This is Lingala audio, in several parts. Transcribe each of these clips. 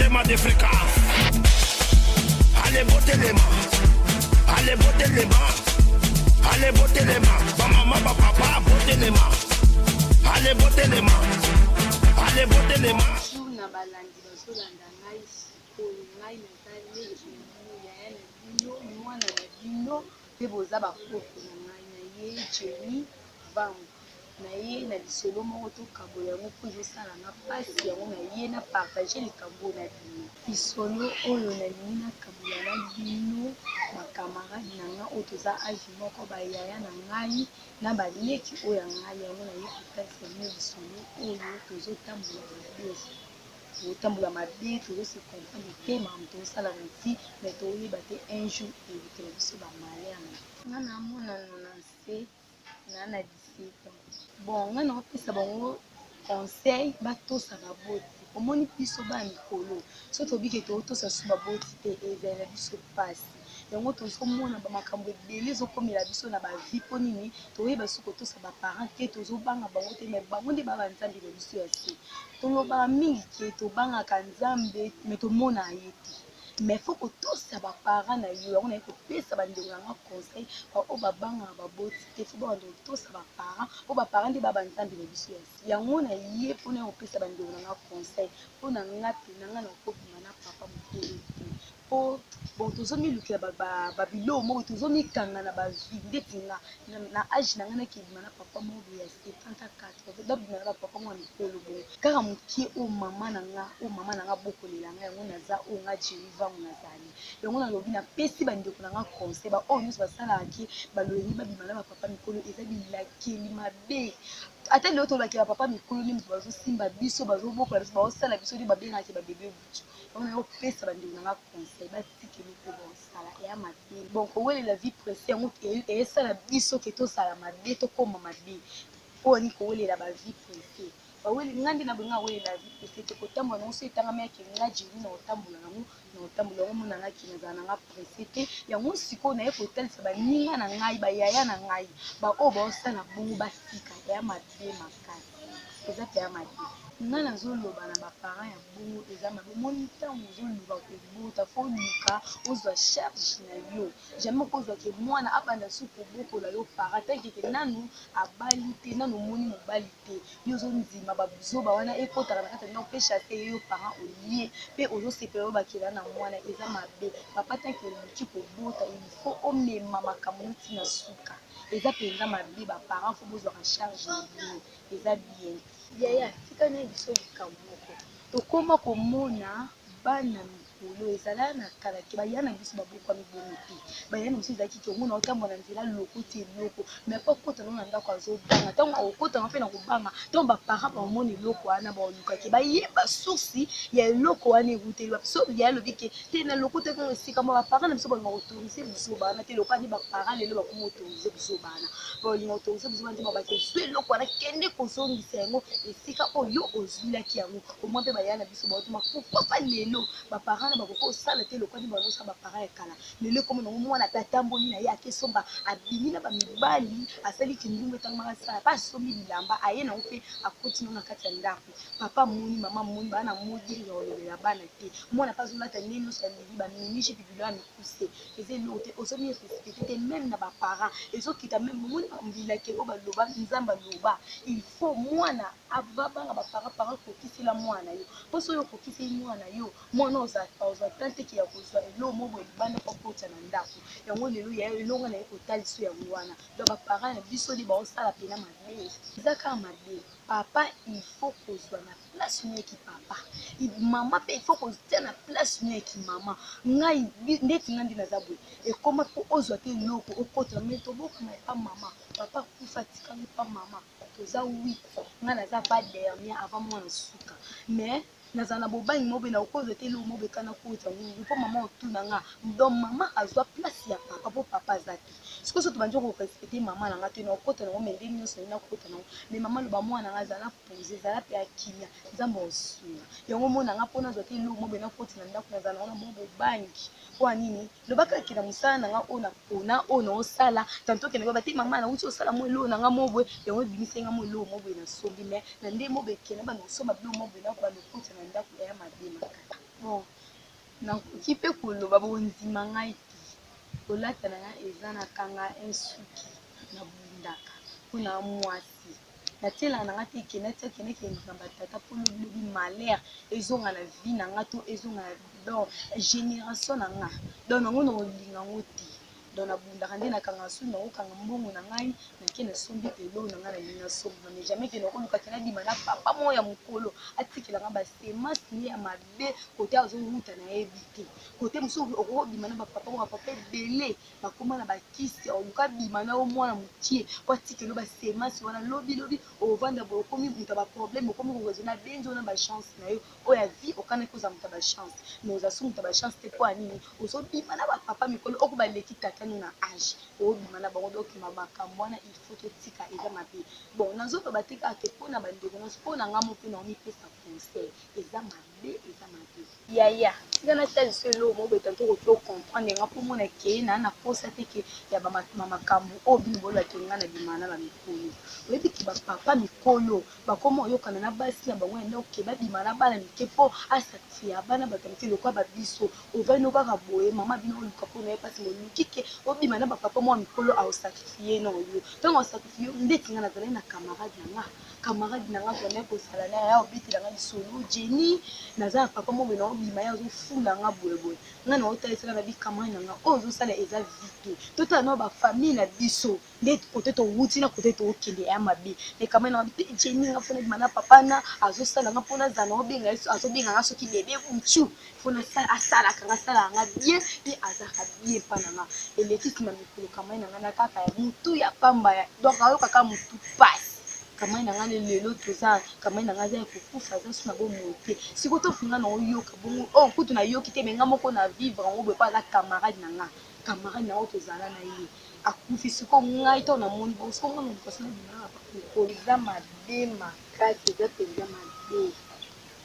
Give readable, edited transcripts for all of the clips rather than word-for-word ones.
motema de fréquence. Allez botelema, allez botelema, allez botelema, bamama bapapa botelema, allez botelema, allez botelema. Bonjour na balandi bazolanda ngai sikoyo. Ngai naza leki na bino, yaya na bino, mwana na bino, mpe boza bakoko na ngai. Na ye Jenny Vangu, na ye na lisolo moko tokabola yango mpo ezosala nga mpasi. Yango na ye na partage likambo na bino. Lisolo oyo nalingi nakabola na bino, bacamarade na nga oyo toza âge moko, bayaya na ngai na baleki oyo ya ngai. Yango naye kotalisa bino lisolo oyo. Tozotambola mabe, tozotambola mabe, tozose comprendre te makambo tozosala na ti, mais toyeba te un jour elukela biso bamalheur. Nga namona 97, nga na 17 ans. Bon, nga naopesa bango conseil batosa baboti. Omoni, biso bana mikolo, so tobike totosa so baboti te, ezali na biso mpasi. Yango tozomona bamakambo ebele ezokomela biso na bavie. Mpo nini toyeba so kotosa baparent te? Tozobanga bango te, mais bango nde baa banzambe na biso ya se. Tolobaka mingi ke tobangaka Nzambe, mais tomona ye te. Mais faut kotosa baparent na yo. Yango naye kopesa bandeko na nga conseil, baoyo babangaka baboti te, faut babanda kotosa baparent, mpo baparent nde baa banzambe na biso ya se. Yango na ye mpona ya kopesa bandeko na nga conseil. Mpo na nga mpe na nga na kokobima na papa mokolo te, mpo bon, tozomilukela babiloko moko, tozomikanga na bavie. Ndeti nga na âge na ngai, nakebima na papa moko boye ya 74, babima na bapapa moko ya mikolo boye kaka mokie. Oyo mama na nga, oyo mama na nga bokolela nga, yango naza oyo nga Jerry Vango nazali. Yango nalobi, napesi bandeko na nga conseil, baoyo nyonso basalaka ke baloyengi babima na bapapa mikolo, eza bilakeli mabe. Ata lelo tolobaki bapapa mikolo nde moto bazosimba biso, bazobokola biso, bazosala biso nde babengaki babebe butu. Yango nayo kopesa bandeko na nga conseil, batika eloko baosala eya mabe. Bon, kowelela vie pressée, yango eyesala biso ke tozala mabe, tokóma mabe. Mpo ani kowelela bavie pressée? Baweli nga nde na bolinga awelela vie pressée te. Kotambola nango so etangami yake nga Jeri na kotambola nango, na kotambola yango, mona nga ke nazala na nga pressé te. Yango sikoyo naye kotalisa baninga na ngai, bayaya na ngai, baoyo baosala bongo, batika, eya mabe makasi, eza mpe ya mabe. Nga nazoloba na baparent ya bongo, eza mabe. Omoni, ntango ozoluka kobota, faut oluka ozwa charge na yo. Jamais okozwake mwana abanda su kobokola yo. Parent tankeke nanu abali te, nanu omoni mobali te, yo ozondima bazoba wana ekotaka na kati ya ndako mpe chasse ye. Yo parent olie mpe ozosepela oyo bakela na mwana, eza mabe. Papa, tant que oluki kobota, il faut omema makambo noti na suka. Eza mpenza mabe. Baparent, faut bozwaka charge na bino, eza bien. Yaya, tika na biso likambo moko. Tokóma komona bana mikolo, ezala na kala ke baya na biso babokwami bongo te. Baya na biso ezalaki ke omona otambola na nzela, lokoti eloko, mais po akota nango na ndako azobanga. Ntango akokotanga mpe na kobanga, ntango baparent bamona eloko wana, balukaki bayeba source ya eloko wana ewuteli wapi. So ya alobi ke te, na lokotaki yango esika mo, baparent na biso balinga koautoriser biso bana te. Lokola nde baparent lelo bakoma autoriser biso bana, balinga autoriser biso bana te. Babaki ozwi eloko wana, kende kozongisa yango esika oyo ozwilaki yango. Omwa mpe baya na biso baotuma. Pourquoi pas lelo baparent na bakoki kosala te lokola nde bazosala baparent ya kala? Lelo ekoma nango mwana mpe atamboli na ye, akesomba, abimi na bamibali, asali kindumbu, etangamaka asala mpe asombi bilamba, aye nango mpe akoti nango na kati ya ndako. Papa amoni, mama amoni, baa na modire ya kolobela bana te. Mwana mpe azolata ndenge nyonso alingi, bamini jupe, bilo ya mikuse, eza eloko te. Ozomi respecte te, même na baparent ezokita. Même omoni bilakeli oyo baloba, Nzambe aloba il faut mwana abanga baparent. Parent, kokisela mwana yo, mpo soki okokiseli mwana yo, mwana ozwa tante ya kozwa eloko moko boye libanda mpo akota na ndako. Yango lelo ya elonga na ye kotalisa yango wana. Donc baparent na biso nde baosala mpena mabe, eza kaka mabe. Papa, il faut kozwa na place noyeki papa. Mama mpe, il faut kotia na place noyeki mama. Ngai ndeti ngai nde naza boye, ekoma mpo ozwa te eloko okotela me tobokama epa mama. Papa akufa, atikami epa mama, toza 8, ngai naza pa dernier avant mwana suka. Mais nazala na bobangi moko boye, na okozwa te eloko moko boye kana kota ngungu mpo mama otuna nga. Donc mama azwa place ya papa mpo papa aza te. Sikoyo so tobandi korespecter mama na nga te, na okota nango, mais nde nyonso nde nakota nango. Mais mama aloba: "Mwana nga, azala pose, ezala mpe akimia, Nzambe osunga." Yango omona nga, mpo nazwa te eloko moko boye nakoti na ndako, nazala nango na mwa bobangi. Mpo ya nini? Lobaka akenda mosala na nga oyo napona, oyo naosala. Tanto okende koyeba te, mama nauti osala mwa eloko na nga mo boye, yango ebimisaki nga mwa eloko mo boye nasombi. Mais na nde mo boye ekende banda kosomba biloko mo boye, na banda kokota na ndako, eya mabe makasi. Bon, nakoki pe koloba bokondima ngai te. Kolata na ngai eza na kanga un suki na bundaka po na muasi. Natielaka na ngai te ke natia ke nakende makambo ya tata po lobi lobi malheur ezonga na vie na ngai to ezonga na donc generation na ngai. Donc yango nakolinga yango te. Donc na bundaka nde na kangaka suki nako kanga mbongo na ngai nake na sombi eloko na ngai nalingi na somba mais jamais ke nako luka ke na bima na papa moko ya mukolo atikela ngai ba semence ne ya mabe kote azo wuta na yebi te kote mosusu okoki kobima na ba papa moko ba papa ebele bakoma na ba kisi oluka abima na yo mwana mukie po atikela yo ba semence wana lobi lobi ovanda boye okomi mutu ya ba problème okomi ko raisonner abenzi yo na ba chance na yo oyo ya vie okanaki ozala moto ya ba chance mais oza su moto ya ba chance te mpo ya nini ozobima na ba papa mikolo oko baleki tata no na age obima na bango donc makambo wana il faut totika eza mabe bon nazoloba te kaka ke mpo na bandeko nyonso mpo na nga moko mpe naomipesa conseil eza mabe eza mabe yaya tika natalisa eloko moko boye tanto okoki ocomprendre nga mpo omona ke naa na posa te ke ya bamakambo oyo bino bolobaki nga na bima na bamikolo oyebi ke bapapa mikolo Bakoma oyokana na basi na bango ya ndako ke babima na bana mike po a sacrifier bana bato ya mike lokola ba biso. Ovandi no kaka boye mama bino oluka po na ye pasi mais oluki ke obima na ba papa mwa mikolo ao sacrifier no yo. Tango ao sacrifier yo ndeti nga nazalaki na camarade na nga, camarade na nga tobandaki kozala na ye aya kobetela nga lisolo Jenny naza na papa moko boye nao bima ye azo fula nga boye boye. Nga nao talisa nga na bi camarade na nga oyo ozo sala eza vie te. Totala nao ba famille na biso. Nde kote towuti na kote tokende ya mabe mais quand meme te Jenny nga fona bima na papa na azosala nga pona zana obenga ye azobenga nga soki bebe buchu fona asalaka nga asalaka nga bien pe azalaka bien pa na nga eleki nsima mikolo kamai na nga na kaka ya mutu ya pamba ya donc ayokaka mutu pasi kamai na nga lelo toza kamai na nga aza ya kokufa aza su na bomoi te sikoyo tofinga na oyoka bongo oyo oh, kutu nayoki te me nga moko na vivre yango boye po aza camarade na nga camarade na oyo tozala na ye akufi sikoyo ngai ntango namoni bongo sikoyo ngai naluka so nabima na mokolo eza mabe makasi eza mpenza mabe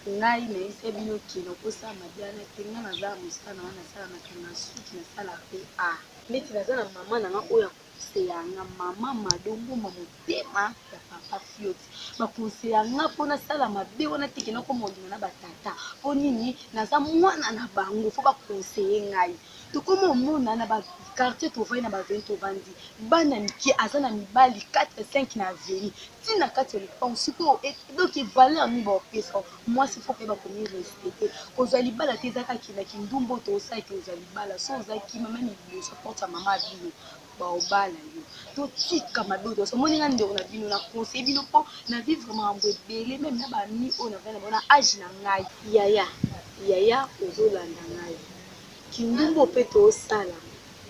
ngai nayebisa bino ke nakosala mabe wana te ngai naza na mosala na ngai nasala nakanga suki nasala mpe a neti naza na mama na ngai oyo akonseya nga mama mado mboma motema ya papa fioti bakonseya nga mpo nasala mabe wana te ke nakoma olinga na batata mpo nini naza mwana na bango fo bakonseye ngai Tokoma omona na ba quartier tovandi na ba avenue tovandi bana mike aza na mibali 4 5 na avenue ti na kati ya lopango sikoyo donc valeur nini baopesa mwasi fo koyeba komi respecte kozwa libala te eza kaka na kindumba oyo tosala ke ozwa libala so oza kima meme liboso porte ya mama bino baobala yo totika mabe oyo omoni nga ndeko na bino na conseille bino mpo na vivre makambo ebele meme na baami oyo na vanda na bango na age na ngai yaya yaya ozolanda ngai Kindumba oyo pe tosala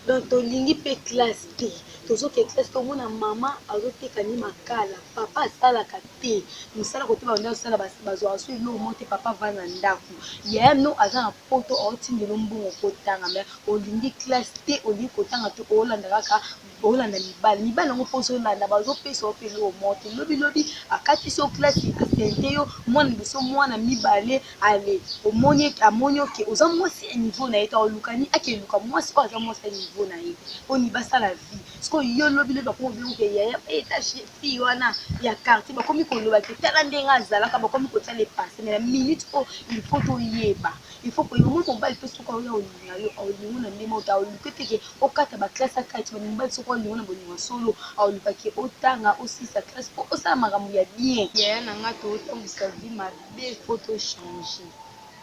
donc tolingi pe classe te tozoke classe te omona mama azoteka ni makala papa asalaka te mosala kote banda osala bazwaka so eloko moko te papa avanda na ndako yaya no aza na poto aotindelo mbongo kotanga me olingi classe te olingi kotanga te olanda kaka Olanda mibali, mibali yango pe ozolanda bazopesa yo pe eloko moko te. Lobi lobi akatisi yo classe, a ceinte yo mwana liboso mwana mibale alle omoni amoni yo ke oza mwasi ya niveau na ye te aluka nini akeluka mwasi oyo aza mwasi ya niveau na ye po nini basala vie. Sikoyo yo lobi lobi bakomi kobenga yo ke yaya eh ta fille wana ya quartier bakomi koloba ke tala ndenge azalaka bakomi kotia le passe mais na minute oyo il faut toyeba il faut koyeba omoni mobali pe soki aoya kolinga yo aolinga yo na ndenge moko te aoluka te ke okata ba classe akati ba mibali soki olingo na bolingo ya solo aoluka ke otanga osilisa classe po osala makambo ya bien. Yaya na nga totambwisa vie mabe faut to changer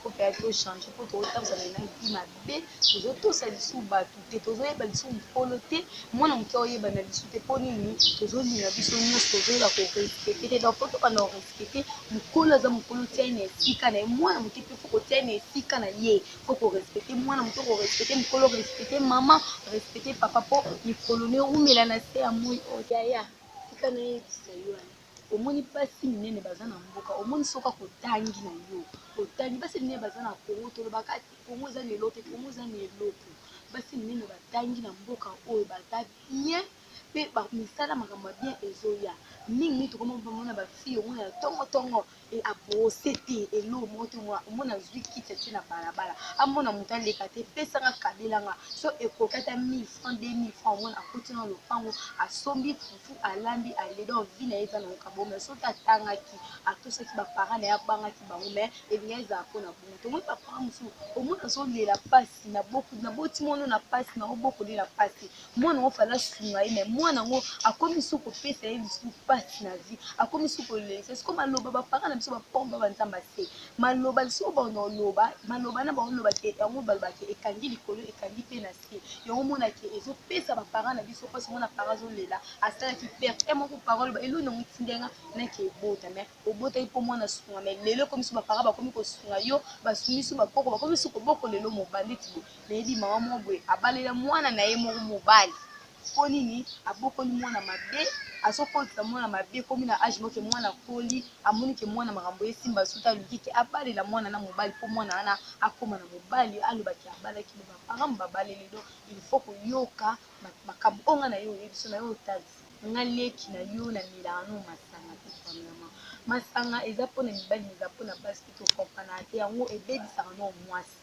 faut penza to changer po totambwisa penza vie mabe tozotosa lisusu batu te tozoyeba lisusu mukolo te mwana muke aoyebana lisusu te po nini tozolinga biso nionso tozoyeba ko respecter te donc faut tobanda ko respecter mukolo aza mukolo tia ye na esika na ye mwana muke pe faut kotia ye na esika na ye. Faut ko respecter mwana moke, ko respecter mukolo, respecter maman, respecter papa po mikolo no ewumela na se ya moyi oyo. Yaya tika nayebisa yo omoni basi minene baza na mboka omoni soki akotangi na yo otangi basi minene baza na Congo tolobaka te Congo eza na eloko te Congo eza na eloko basi minene batangi na mboka oyo baza bien pe misala makambo ya bien ezoya. Mingi mingi tokoma komona ba fille omona ya tongo tongo e abrose te eloko moko te, omona azwi kiti atie na balabala, amona moto aleka te, pesa nga kabela nga so ekoki ata 1000 francs, 2000 francs, omona akoti na lopango asombi fufu alambi ale. Donc vie na ye eza na kabo. Mais soki atangaki, atosaki ba parents na ye, abangaki bango, mais elingi ezala mpona bongo. Tomoni ba parents mosusu, omona azolela mpasi naboti mwana na mpasi na obokoli na mpasi, mwana yango fala asunga ye, mais mwana yango akomi su kopesa ye lisusu mpasi na vie, akomi su kolelisa. Siko maloba ba parents na biso bapomba banzambe ase maloba lisusu bana oloba maloba na bango ke yango balobake ekangi likolo, ekangi mpe na se. Yango omonake ezopesa ba parents na biso mpasi. Omona parent azolela, asalaki perte e moko. Parent oloba eloko nango etindenga nake ebota, mais obotaki mpo mwana asunga. Mais lelo ekomi so ba parents bakomi kosunga yo, basungi so bakoko bakomi so koboko. Lelo mobali neti boye, nayebi mama moko boye abalela mwana na ye moko mobali. Mpo nini? Abokoli mwana mabe, azokotisa mwana mabe. Ekomi na age moko, mwana akoli, amoni ke mwana makambo esimba suti, aluki ke abalela mwana na mobali mpo mwana wana akóma na mobali, alobaki abalaki. Ba parents babaleli. Donc il faut koyoka makambo oyo nga na yo oyebi so na yo otalisa nga leki na yo. Namelaka no masanga te. Premièrement, masanga eza mpona mibali, eza mpona basi mpe tocomprendre te. Yango ebebisaka no mwasi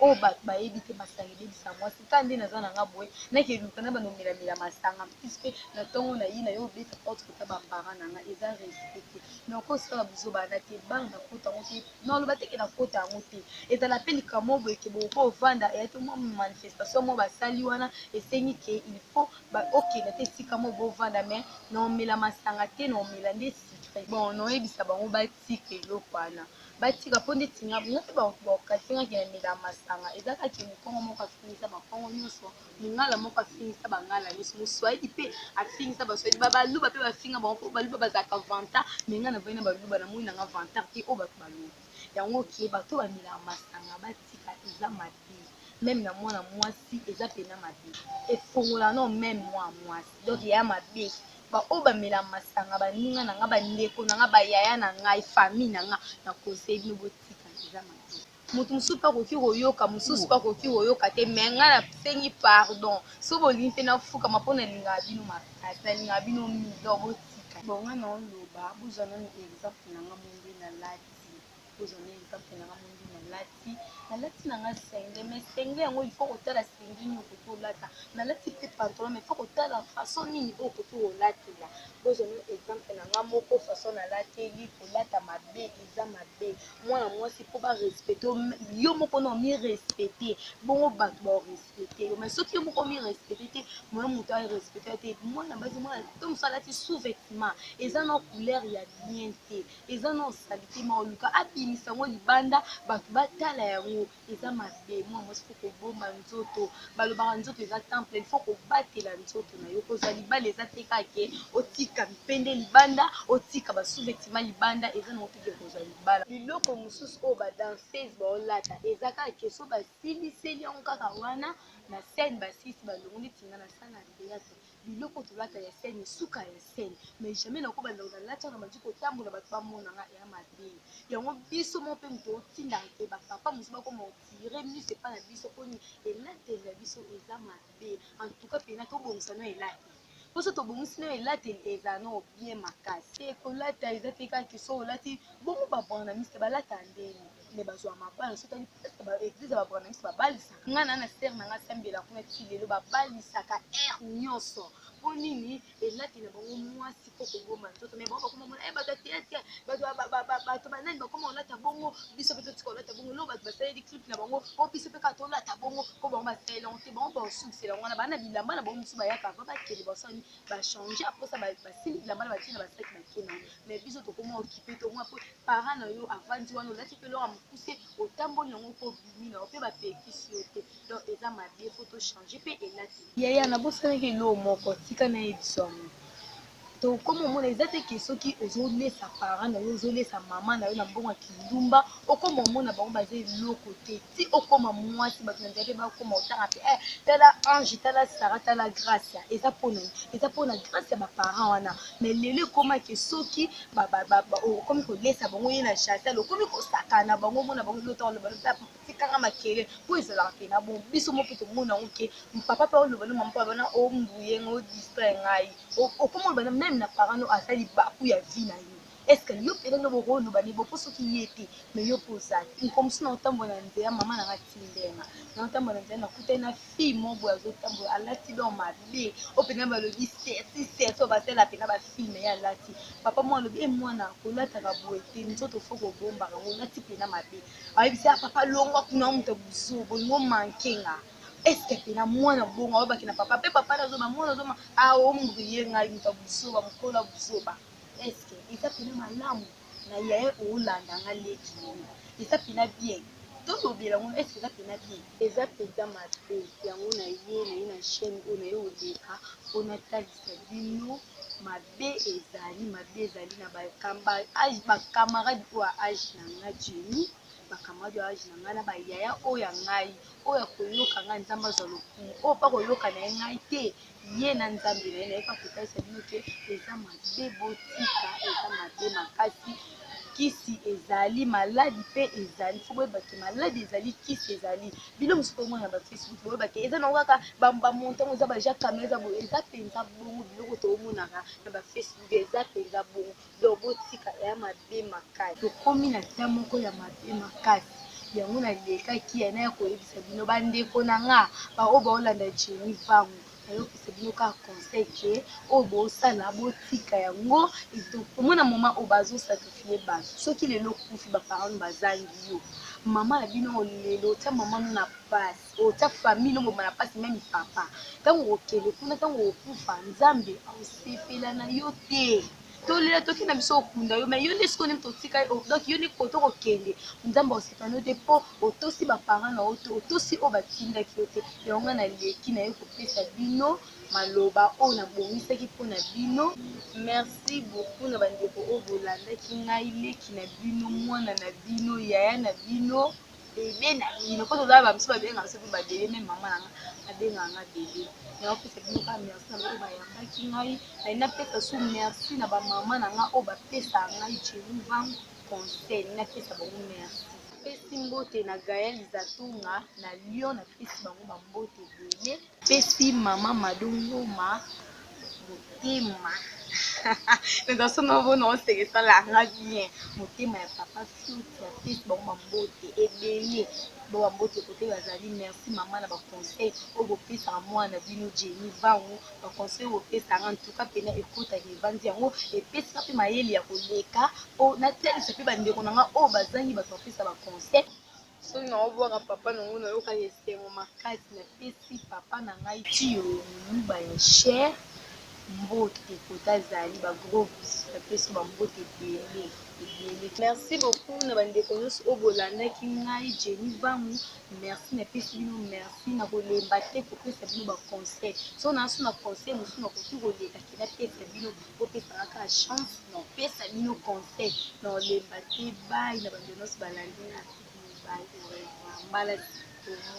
oyo bato bayebi te. Masanga ebebisaka mwasi. Ka nde naza na nga boye, nakeluka na bando omelamela masanga, puisque na ntongo na ye na yo obeta porte kota ba parents na nga, eza respect te. Nakosala bozobana te, bana nakota yango te, naloba te ke nakota yango te. Ezala mpe likambo boye ke boko ovanda eya te, mwa manifestation moko basali wana esengi ke il faut okenda te esika moko bovanda, mais naomela masanga te, naomela nde sucré. Bon, naoyebisa bango batika eloko wana, batika mpo ndeti nga mpe bakasingaki na mela masanga. Eza kaka mokongo moko afingisa bakongo nyonso, mongala moko afingisa bangala nyonso, moswahili mpe afingisa baswahili, baluba mpe bafinga bango mpo baluba bazalaka vantard. Mais ngai navandi na baluba, namoni nanga vantard te. Oyo bato balobi yango ke bato bamelaka masanga batika, eza mabe. Même na mwana mwasi eza pena mabe, efongola no même mwana mwasi. Donc eya mabe. Baoyo bamela masanga, baninga na nga, bandeko na nga, bayaya na ngai, famille na nga, na conseil bino botika, eza mabe. Moto mosusu mpe akoki koyoka, mosusu mpe akoki koyoka te. Mais ngai nasengi pardon so bolingi mpe nafukama mpo nalingaka bino makasi, nalingaka bino mingi. Donc botika. Bon, ngai naoloba bozwa nano exemple na nga mo nde nalati. Bozwa nano exemple na nga mo nde nalati. Nalati na nga singlet, mais singlet yango, il faut kotala singlet nini okoki kolata. Nalati mpe pantalon, mais il faut kotala façon nini oyo okoki kolatela. Bozwa nano exemple na nga moko, façon nalateli. Kolata mabe eza mabe. Mwana mwasi, mpo barespecte yo moko na omirespecte, bongo bato baorespecte yo. Mais soki yo moko omirespecte te, moya moto arespecte te. Mwana basi, mwana to mosu alati sous-vêtement eza na couleur ya bien te, eza na saleté, ma oluka abimisa yango libanda, bato batala yango, eza mabe. Mwana mwasi faut kobomba nzoto. Balobaka nzoto eza temple, il faut kobatela nzoto na yo. Kozwa libala eza te kake otika mipende libanda, otika ba sous-vêtement libanda, eza nango teke kozwa libala. Biloko mosusu oyo ba danseuse baolata eza kaka ke so basiliseli yango kaka wana na scène, basilisi, balongo. Neti nga nasala na théâtre, biloko tolata ya scène, suka ya scène, mais jamais nakobanda nalati wana bandi kotambola, bato bamonanga, eya mabe. Yango biso moko mpe moto otindaka ke bapapa mosusu bakoma otire miso epa na biso mponi elateli ya biso eza mabe. En tout cas mpena tobongisa no elateli, mposo tobongisi no elateli, ezala no bien makasi. Te kolata eza te kaka so olati bongo. Ba branhamistes balata ndeni? Mais bazwa mabala. So tali église ya ba branhamistes, babalisaka. Ngai na sœur na nga asambela kuna ti lelo, babalisaka heure nyonso. Mpo nini? Elati na bango mwasi mpo koboma nzoto. Mais bango bakoma mona bato ya théâtre, bato banani bakoma kolata bongo, biso mpe totika kolata bongo. Lelo bato basaleli clip na bango po biso mpe kaka tolata bongo mpo bango basaleli yango te. Bango basukisela yango wana, baa na bilamba na bango mosusu, bayaka ava bakende, basali bachange, aposa basili bilamba na batie na basaki, bakende yango. Mais biso tokoma okipe tomona mpo parent na yo avandi wana, olati mpe eloko ya mokuse, otamboli yango mpo obimi na yo mpe bapekisi yo te. Donc eza mabe, faut tochange mpe elati. Yaya, nabosanaki eloko moko, tika nayebisa yango. Tokoma omona eza te ke soki ozolesa parent na yo, ozolesa mama na yo na mbongo ya kindumba, okoma omona bango baza eloko te. Ti okoma mwasi, bato na nzela mpe bakoma otanga mpe tala Ange, tala Sara, tala Gracia. Eza mpona, eza mpona grâce ya ba parents wana. Mais lelo ekomaki soki okomi kolesa bango ye na chasel, okomi kosakana bango, omona bango elota oloba. Tikanga makelele po ezalaka pena bon biso moko pe tomona yango ke papa pe oloba na mama pe aloba na ombuye nga o distraire ngai okoma oloba na meme na parent no aza libaku ya vie na yo est ce que yo pena nde boko oloba ne bo po soki ye te mais yo pe oza te mokolo mosusu na otambola na nzela mama na nga atindenga na otambola na nzela nakutani na fille moko boye azotambola alati donc mabe oyo pena balobi sexy sexy oyo basala pena ba film ye alati papa moko alobi e mwana kolataka boye te nzoto fo kobombaka yango olati pena mabe Ayebisi ah papa longwa kuna moto ya buzoba olingi omanke nga eske pena mwana bongo ayobaki na papa pe papa nazoba mwana ozoma ah ombrie ngai moto ya buzoba mokolo ya buzoba eske eza pena malamu na yaya olanda nga leki yo eza pena bien tolobela yango eske eza pena bien eza mpenza mabe yango na ye na ye na chaîne oyo na ye oleka mpo natalisa bino mabe ezali mabe ezali na ba camarade oyo ya age na nga Jenny ba camarade oyo ya age na nga na ba yaya oyo ya ngai oyo akoyoka ngai nzambe azwa lokumu oyo pe akoyoka na ye ngai te ye na nzambe na ye naye kaka kotalisa bino ke eza mabe botika eza mabe makasi kisi ezali maladi pe ezali fo boyeba ke maladi ezali kisi ezali bino mosusu bomona na ba facebook boyeba ke eza nango kaka ba montant eza ba ja camera eza boye eza mpenza bongo biloko tomonaka na ba facebook eza mpenza bongo donc botika ya mabe makasi tokomi na ta moko ya mabe makasi yango nalekaki ya naya koyebisa bino bandeko na nga baoyo baolanda Jenny Vangu nayokisa bino kaka conseil ke oyo bosala botika yango omona moma oyo bazosakrifie bato soki lelo okufi baparent bazangi yo mama na bino lelo otya mama no na pasi otya famille no mobima na pasi meme papa ntango okokende kuna ntango okokufa nzambe akosepela na yo te tolela toki na biso okunda yo mais yo nde sikoyo nde totika donc yo nde koto kokende nzambe akosepela na yo te mpo otosi baparent na yo te otosi oyo batindaki yo te yango ngai naleki naye kopesa bino maloba oyo nabongisaki mpo na bino merci beaucoup na bandeko oyo bolandaki ngai leki na bino mwana na bino yaya na bino bebe na bino mpo tozala bamisu babengaka biso mpe babebe me mama na nga abengaka nga bebe nakopesa bino kaka merci na baoyo bayambaki ngai naye napesa su merci na bamama na nga oyo bapesaka ngai Jenny Vangu conseil napesa bango merci pesi mbote na Gaël Zatunga na Lyon napesi bango bambote ebele pesi mama Mado Ngoma motema naza so na oseka esalaka nga bien motema ya papa fioti apesi bango bambote ebele bo bambote kote bazali merci mama na baconseil oyo bopesaka mwana bino Jenny Vangu baconseil oyo bopesaka ntuka mpena ekotaka evandi yango epesaka mpe mayele ya koleka mpo natalisa mpe bandeko na nga oyo bazangi bato bapesa baconseil soki naobwaka papa nango nayokaka esengo makasi napesi papa na ngai tiyo moluba ya cher mbote kota azali ba gros bisous napesi bambote ebele ebele merci beaucoup na bandeko nyonso oyo bolandaki ngai Jenny Vangu merci napesi bino merci na kolemba te kopesa bino baconseil so naso na conseil mosusu nakoki koleka ke napesa bino bopesanga kaka chance na opesa bino conseil na olemba te bai na bandeko nyonso balandi nga bye au revoir mbala tomona.